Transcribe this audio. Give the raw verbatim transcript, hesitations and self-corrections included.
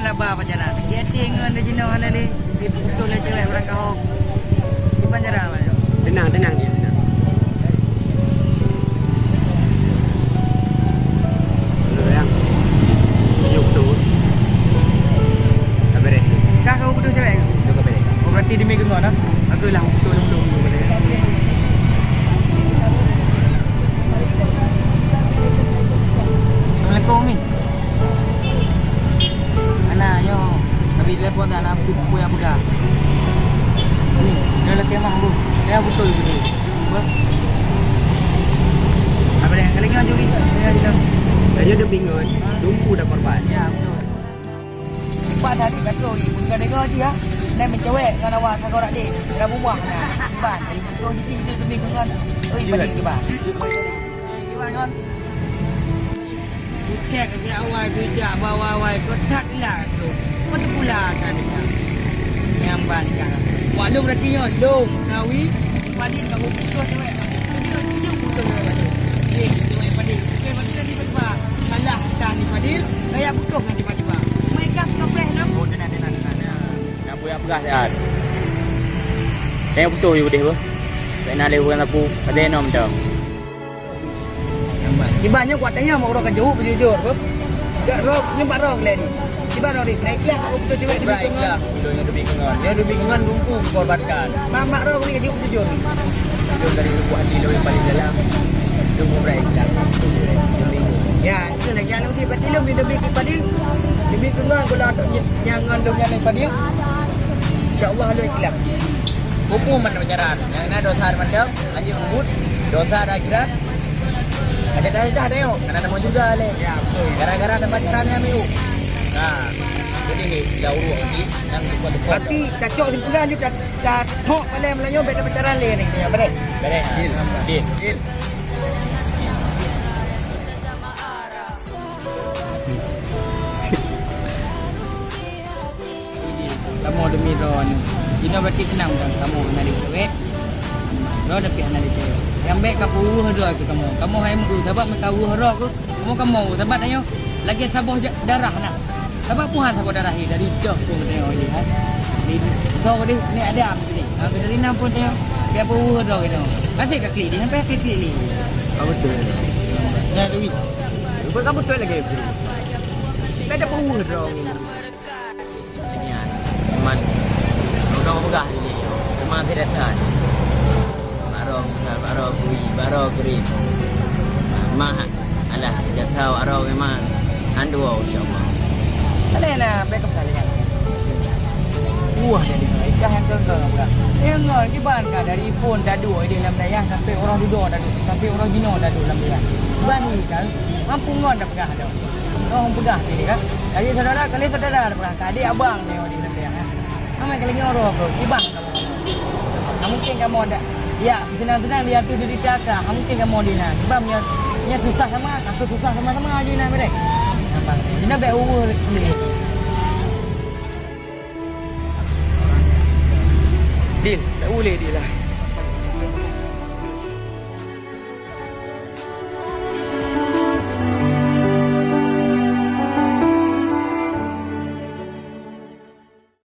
Sabar Pak Jana. Jadi ngon di jinoe hana lé. Diputus lé cewek urang kahong. Di Banjara, Pak. Tenang, tenang dia, tenang. Dulu, yang. Tunjuk tu. Sabar, eh. Kah kau putus cewek? Itu kau balik. Oh, berarti demi kengon, ah? Aku lah putus dulu, dulu, balik. Assalamualaikum, Min. Ana, nyoe. Tapi telepon tak nak, aku pun yang pegang. Ni, dia lagi mah, Bu. Dia betul gitu. Apa dia? Kali ni, Juli. Dia, dia. Dia ada bingung. Tunggu dah korban. Ya, betul. Empat hari tak tahu ni. Bukan dengar je, ya. Dia mencewek dengan awak, kagak orang ni. Dah buah. Ban. Betul, jadi kita demi dengan. Oh, ibadah kita, Bang. Ibadah, kan? Kucek keu awai, kujak bak awai, keu that lah tu. Keu teupeula that. Nyang ban ka. Wak lôn berarti nyoe, lôn, Nawi, Fadil ka putus cewek. Dia, dia putus cewek baru. Ye, cewek Fadil. Cewek Fadil tadi berubah. Salah kita ni Fadil. Saya putus dengan tiba-tiba. Mereka suka peh lom. Oh, tenang, tenang, tenang, tenang. Nak buya peugah siat. Saya putus je udeh, beuh. Tak nak lé bukan aku. Kata nom macam. Iban nyoe kuat tanya mau orang kejauh bujur-bujur, beuh. Gak roh, nyoe bak roh lé ni. Iban roh ni, naik lah aku betul cewek demi Baik tungan. Lah, udah yang lebih kenal. Yang lebih kenal lumpuh korbankan. Mamak roh ni kejauh bujur ni. Itu dari lubuk hati lo yang paling dalam. Lumpuh baik lah. Yang bingung. Ya, itu lagi anu sih, berarti lo demi Fadil. Demi tungan kalau ada ny-, nyan ngon lo nyan Fadil. Insya Allah lo ikhlas. Hukum mana pacaran? Yang na dosa ada mandam, anjing ngebut, dosa ada akhirat. Ada dah dah tengok, karena nama juga leh. Ya, betul. Gara-gara ada pacaran yang miu. Nah, jadi ni dia urut lagi dan tukar-tukar. Tapi kacok simpulan je tak tak tok paling melanyo beda pacaran leh ni. Ya, beres. Beres. Deal. Deal. Deal. Kamoe demi droe nyoe. Inoe berarti tenang bukan? Kamoe hana lé cewek. Droe tapi hana lé cewek. Nyang bèk ka peuweuh droe keu kamoe. Kamoe hai meu, sabab meuka weuh droe keu kamoe, kamoe. Sabab tanyoe lagèe saboh ja-, darah na. Sabab Tuhan saboh darah dari doh pun tanyoe ni, ha. Di, so, di, ni ada apa ni? Ha, dari enam pun tanyoe. Biar peuweuh droe keu tanyoe. Kasih ka klik ni, sampai klik-klik ni. Ah, betul. Ya, Dewi. Bukan kamu tu lagi. Beda peuweuh droe ni. Nyan, memang udah peugah ini. Memang tidak tahan. Baroe, baroe kui, baroe krim. Mah, alah, jasa baroe memang andua, insya Allah. Ada nak backup kali kan? Wah, jadi ikan yang kau kau peugah. Tengok, kiban ka dari pun dadu di dalam dayah sampai orang duda dadu, sampai orang bina dadu dalam dayah. Kiban ni kan, mampu ngon dah peugah dah. Roh peugah tadi kan. Kali saudara, kali saudara peugah. Ka adik abang ni di dalam dia kan. Amai kali nyoe roh bro, ibang. Nah, mungkin kamu ada. Ya, senang-senang dia tu diri cakap. Mungkin kamu di nah. Sebab dia, dia susah sama, aku susah sama-sama aja nah mereka. Nampak. Dia nak baik over sendiri. Din, tak boleh dia lah.